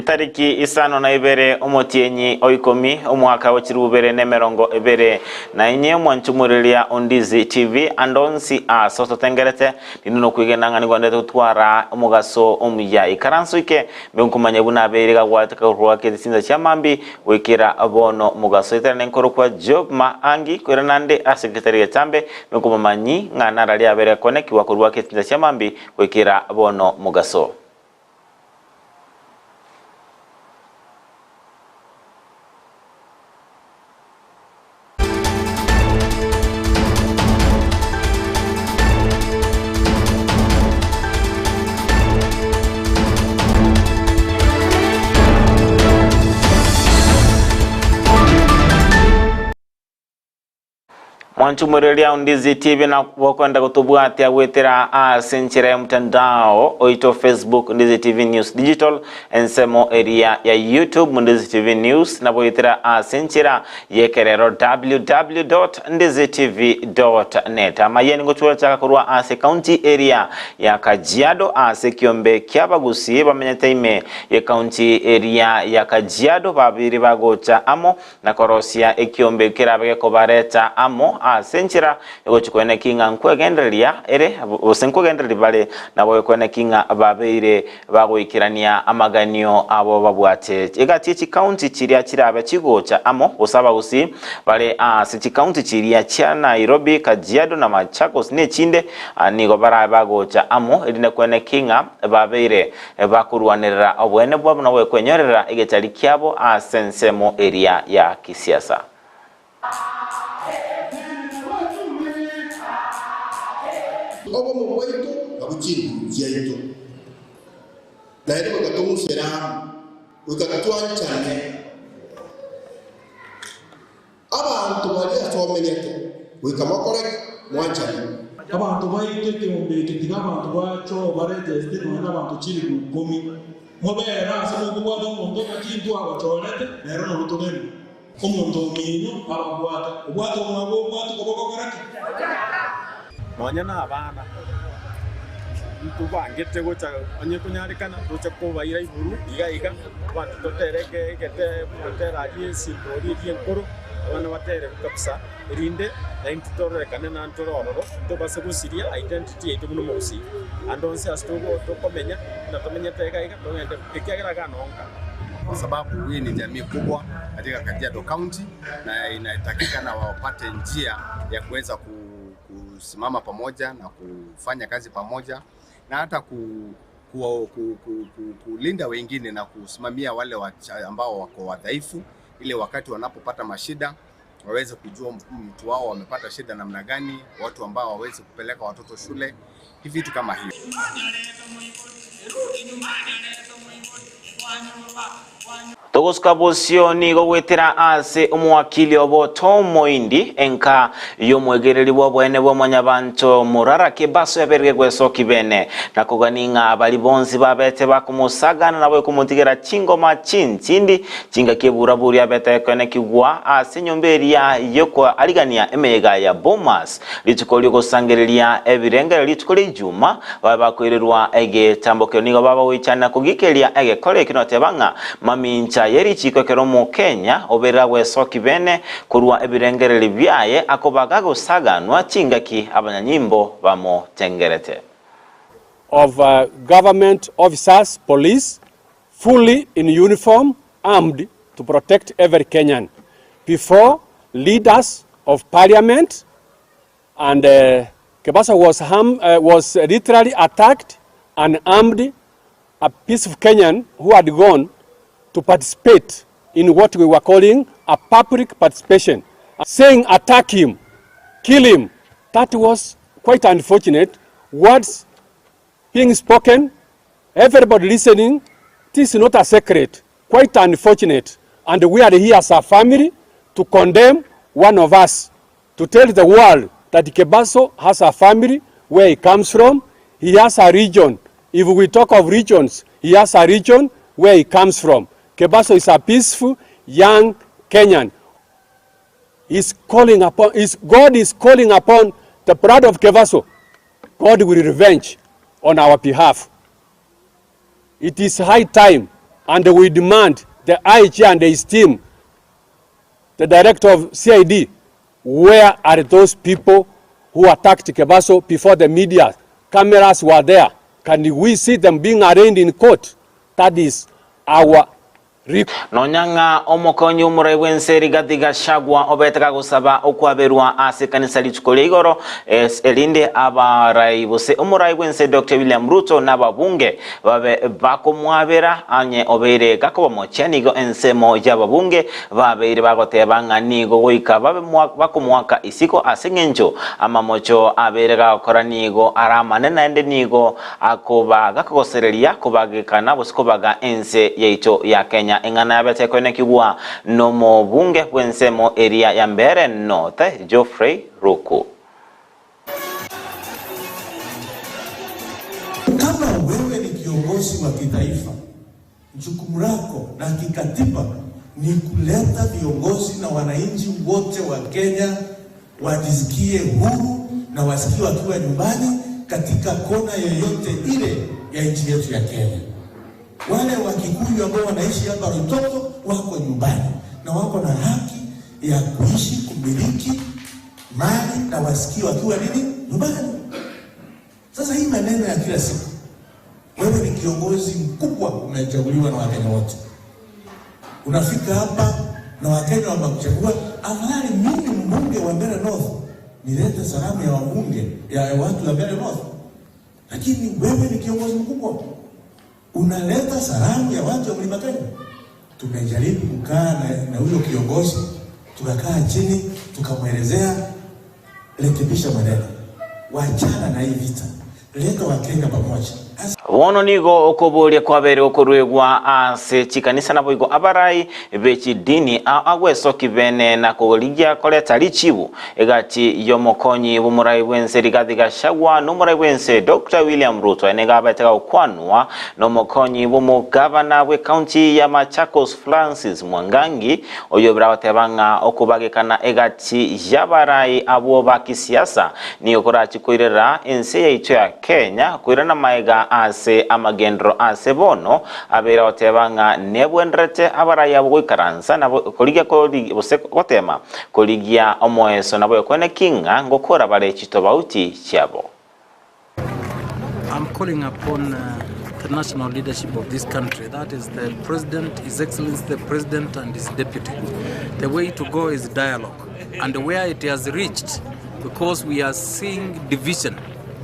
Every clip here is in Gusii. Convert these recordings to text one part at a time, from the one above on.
Chitariki isano na ibere omotienyi o ikomi omwaka o chilifu bibere na emerongo ebere na inye omwanchumureria o Ndizi TV ande onsi aase ototengerete ninde nokwegena ng'a nigo ndete gotwara omogaso omuya. Ikaranso ike mbe nkomanya buna abeire gagwate kagorwa kete chinsa chia mambi goikera bono mogaso. Etera nenkorokwa Job Maangi koirana nde ase getari getambe mbe nkomomanyi ng'a narari abere akonekigwa korwa kete chinsa chia mambi goikera bono mogaso. Mwanchumureria Ondizi TV na bokwenda gotobwatia goetera ase enchera ya mtandao oito Facebook Ndizi TV News Digital, ensemo eria ya YouTube Ndizi TV News na goetera ase enchera y'ekerero www.ndizitv.net. Amayia nigo chwachaka korwa ase county eria ya Kajiado ase ekiombe ki'abagusii bamenyete ime ye county eria ya Kajiado babere bagocha amo na korosia ekiombe kerabe gekobareta amo ase enchera egochia koeneki ng'a nkwegendereria ere, gose nkwegendereria bare, nabo ekoeneki ng'a babeire bagoikerania amaganio abo babwate. Egati ye chikaunti chiria chirabe chigocha amo, gose abagusii bare ase chikaunti chiria chia Nairobi, Kajiado na Machakos nechinde, nigo barabe bagocha amo erinde koeneki ng'a babeire Bakorwanerera oboene bwabo na gwekwenyorera egechari kiabo ase ensemo eria ya kisiasa. Obomo bwaito nabwo chinguru chiaito, naende goika tong'usere amo, goika twanchane. Abanto baria ase omenyete, goika mokore ki? Mwanchane. Abanto baito ekeombe eke tiga abanto bacho baregesete nonya nabanto chilifu ikomi. Mobere ase mokobwata omonto ng'a chintu agochorete, nero noro toremwe. Omonto omino ababwate, obwate omwabo obwate koboko gokora ki? Nonya nabana ntobangete gocha onye konyarekana toche kobaira iguru iga iga, abanto totere egete gotera aria esindori eria enkoro, abana batere kabisa, erinde naintwe tororekane naende tore ororo, ntobase gosiria identity yaito buna omogusii. Ande onsi ase tokomenya, buna tomenyete iga iga, togende ekiagera iga nonka. Kwa sababu hii ni jamii kubwa katika Kajiado County na inatakikana wapate njia ya kuweza kusimama pamoja na kufanya kazi pamoja na hata ku, ku, ku, ku, ku, kulinda wengine na kusimamia wale ambao wako wadhaifu, ili wakati wanapopata mashida waweze kujua mtu wao wamepata shida namna gani, watu ambao waweze kupeleka watoto shule, vitu kama hiyo. Togosuka bosio nigo goetera ase omowakili obo Tom Moindi, enka y'omwegereri bw'oboene bwa Mwanyabanto Morara Kebaso yaberire gwesoki bene, na kogania ng'a baria bonsi babete bakomosagana nabo ekomotigera chingoma chintindi chingaki ebura-buri abete ekoenekigwa ase enyomba eria y'okoarigania emeyega ya Bomas Rituko ri'ogosangereria ebirengero rituko ria Ijuma, babe bakoirerwa egetambokero nigo baba goichana kogikeria egekora ekio noteba ng'a mamincha ye richiiko ekero Omokenya oberera gwesoki bene korwa ebirengererio biaye akoba gagosaganwa chingaki abanyanyimbo bamotengerete. Of government officers, police, fully in uniform, armed to protect every Kenyan before leaders of parliament and Kebaso was, harm, uh, was literally attacked and armed a peaceful Kenyan who had gone to participate in what we were calling a public participation, saying attack him, kill him. That was quite unfortunate. Words being spoken, everybody listening, this is not a secret, quite unfortunate. And we are here as a family to condemn one of us, to tell the world that Kebaso has a family where he comes from, he has a region. If we talk of regions, he has a region where he comes from. Kebaso is a peaceful young Kenyan. He's calling upon, is, God is calling upon the blood of Kebaso. God will revenge on our behalf. It is high time. And we demand the IG and his team, the director of CID, where are those people who attacked Kebaso before the media cameras were there? Can we see them being arraigned in court? That is our Nonya ng'a omokonyi omorai bw'ense Rigathi Gachagua obete gagosaba okwaberwa ase ekanisa rituko ria igoro erinde abarai gose omorai bw'ense Doctor William Ruto na ababunge babe bakomwabera onye obeire gakobamochia nigo ensemo y'ababunge babeire bagoteba ng'a nigo goika babe bakomoaka isiko ase eng'encho amamocho abeire gagokora nigo aramane naende nigo Akoba gakogosereria kobagekana gose kobaga ense yaito ya Kenya. Eng'ana yabete koenekigwa nomobunge bw'ensemo eria ya Mbeere North, Geoffrey Ruku. Kama wewe ni kiongozi wa kitaifa, jukumu lako la kikatiba ni kuleta viongozi na wananchi wote wa Kenya wajisikie huru na wasikie wakiwa nyumbani katika kona yoyote ile ya nchi yetu ya Kenya. Wale Wakikuyu ambao wanaishi hapa Rototo wako nyumbani na wako na haki ya kuishi, kumiliki mali na wasikie wakiwa nini nyumbani. Sasa hii maneno ya kila siku, wewe ni kiongozi mkubwa, umechaguliwa na Wakenya wote, unafika hapa na Wakenya wamekuchagua. Afadhali mimi mbunge wa Mbeere North nilete salamu ya wabunge ya watu wa Mbeere North, lakini wewe ni kiongozi mkubwa unaleta salamu ya watu wa Mlima Kenya. Tumejaribu kukaa na huyo kiongozi, tukakaa chini tukamwelezea, rekebisha maneno, wachana na hii vita, leta Wakenya pamoja. Bono nigo okoboria kwabeire gokoruegwa ase chikanisa naboigo abarai be chidini ao agwesoki bene na korigia koreta richibu egati y'omokonyi bw'omorai bw'ense Rigathi Gachagua n'omorai bw'ense Doctor William Ruto. Aya nigo abete gagokwanwa n'omokonyi bw'omogavana bw'ecounty ya Machakos Francis Mwangangi oyobire agoteba ng'a okobagekana egati y'abarai abwo ba kisiasa Nigo korachi koirera ense yaito ya Kenya koirana magega ase amagenderero ase bono abeire agoteba ng'a nebwenderete abarai abwo goikaransa na korigia gose gotema korigia omoeso nabo ekwene ki ng'a ngokora bare chitobauti chiabo. I'm calling upon the national leadership of this country, that is the President, His Excellency the President and his deputy. The way to go is dialogue and where it has reached because we are seeing division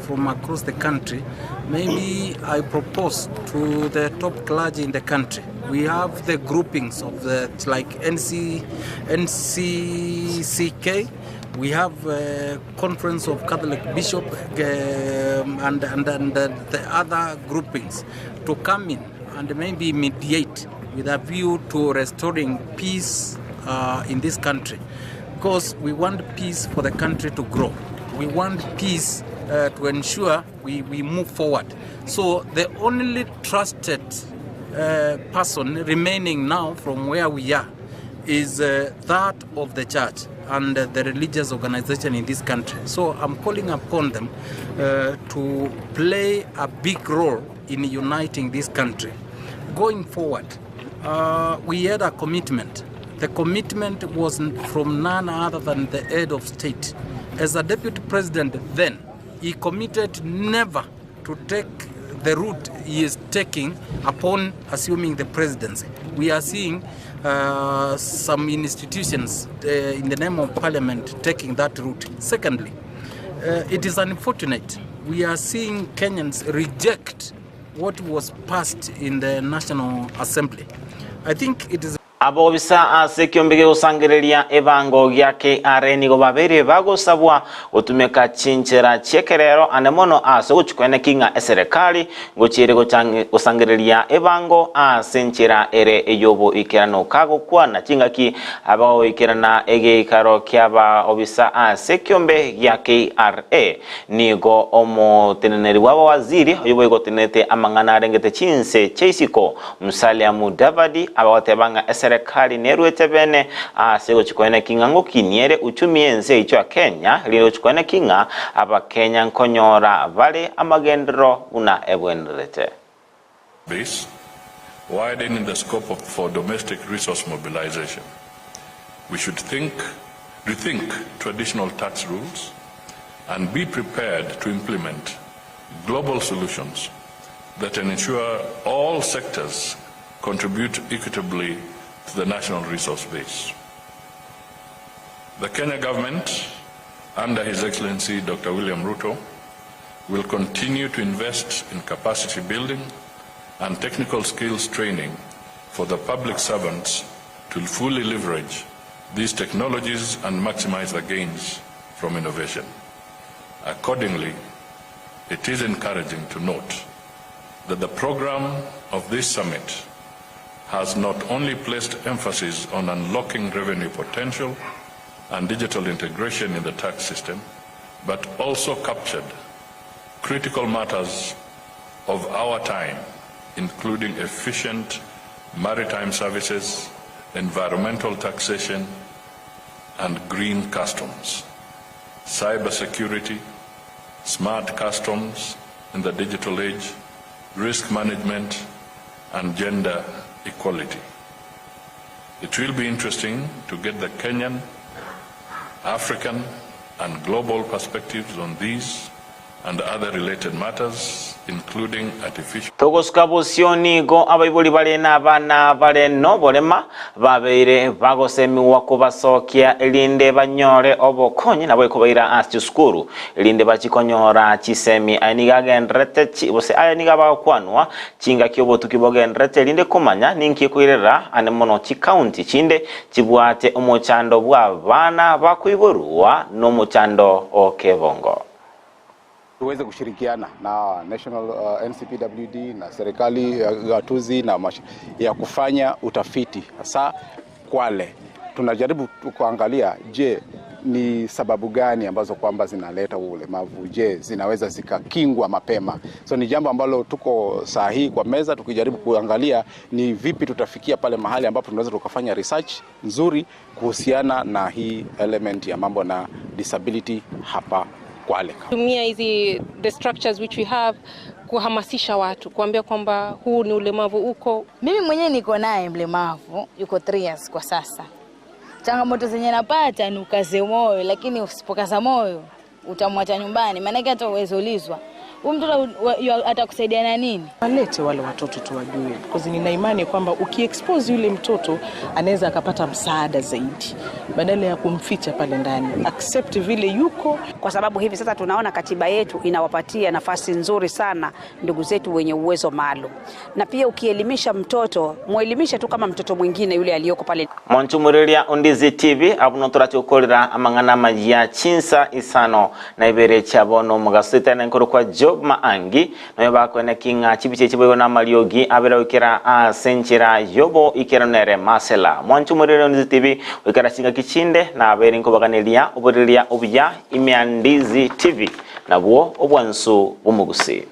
from across the country, maybe I propose to the top clergy in the country. We have the groupings of the like NC, NCCK, we have a conference of Catholic Bishop um, and, and, and the, the other groupings to come in and maybe mediate with a view to restoring peace uh, in this country because we want peace for the country to grow. We want peace uh, to ensure we, we move forward. So the only trusted uh, person remaining now from where we are is uh, that of the church and uh, the religious organization in this country. So I'm calling upon them uh, to play a big role in uniting this country. Going forward, uh, we had a commitment. The commitment was from none other than the head of state. As a deputy president then, he committed never to take the route he is taking upon assuming the presidency. We are seeing uh, some institutions uh, in the name of parliament taking that route. Secondly, uh, it is unfortunate we are seeing Kenyans reject what was passed in the National Assembly. I think it is Abobisa ase ekiombe gegosangereria ebango gia KRA nigo babeire bagosabwa gotumeka chinchera chi'ekerero ande mono ase ogochikweneki ng'a eserekari ngochia ere gosangereria ebango ase enchera ere ey'oboikeranu. Kagokwana chingaki abagoikerana egeikaro ki'abaobisa ase ekiombe gia KRA Nigo omoteneneri bw'abawaziri oyio boigo otenenerete amang'ana arengete chinse chia isiko, Musalia Mudavadi, abagoteba ng'a eserekari neruete bene ase gochia koeneki ng'a ngokinie ere uchumi y'ense yaito ya Kenya, erinde gochia koeneki ng'a Abakenya nkonyora bare amagenderero buna ebwenerete. Base. Widening the scope of, for domestic resource mobilization. We should think, rethink traditional tax rules and be prepared to implement global solutions that ensure all sectors contribute equitably to the national resource base. The Kenya government, under His Excellency Dr. William Ruto, will continue to invest in capacity building and technical skills training for the public servants to fully leverage these technologies and maximize the gains from innovation. Accordingly, it is encouraging to note that the program of this summit has not only placed emphasis on unlocking revenue potential and digital integration in the tax system, but also captured critical matters of our time, including efficient maritime services, environmental taxation, and green customs, cybersecurity, smart customs in the digital age, risk management, and gender equality. It will be interesting to get the Kenyan, African, and global perspectives on these and other related matters, including artificial. Togosuka bosio nigo abaibori bare nabana bare noborema babeire bagosemiwa kobasokia erinde banyore obokonyi nabo ekobaira ase chisukuru erinde bachie konyora chisemi. Aya nigo agendererete chi gose aya nigo abagokwanwa chingaki obotuki bogendererete erinde komanya ninki ekoirera ande mono chikaunti chinde chibwate omochando bw'abana bakoiborwa nomochando o kebongo. Tuweze kushirikiana na National uh, NCPWD na serikali ya gatuzi na mash, ya kufanya utafiti hasa Kwale. Tunajaribu kuangalia, je, ni sababu gani ambazo kwamba zinaleta ulemavu? Je, zinaweza zikakingwa mapema? So ni jambo ambalo tuko saa hii kwa meza tukijaribu kuangalia ni vipi tutafikia pale mahali ambapo tunaweza tukafanya research nzuri kuhusiana na hii element ya mambo na disability hapa Kwale. Tumia hizi the structures which we have kuhamasisha watu kuambia kwamba huu ni ulemavu uko. Mimi mwenyewe niko naye mlemavu, yuko 3 years kwa sasa. Changamoto zenye napata ni ukaze moyo, lakini usipokaza moyo utamwacha nyumbani, maanake hata uwezi ulizwa huyu mtoto atakusaidia na nini? Walete wale watoto tuwajue, because nina imani kwamba ukiexpose yule mtoto anaweza akapata msaada zaidi badala ya kumficha pale ndani. Accept vile yuko, kwa sababu hivi sasa tunaona katiba yetu inawapatia nafasi nzuri sana ndugu zetu wenye uwezo maalum, na pia ukielimisha mtoto mwelimishe tu kama mtoto mwingine yule aliyoko pale. Monchumureria Ondizi TV abwo notorache gokorera amang'ana amayia chinsa isano na ibere chia bono omogaso etari nenkoro kwa Job Maangi noyo bakoeneki ng'a chibicha echi boigo namariogi abere goikera ase enchera yobo ikeranu nere Marcella. Mwanchumureria Ondizi TV goikera chingaki chinde nabeire nkobaganeria oboreria obuya ime ya Ndizi TV nabwo obwansu bw'omogusii.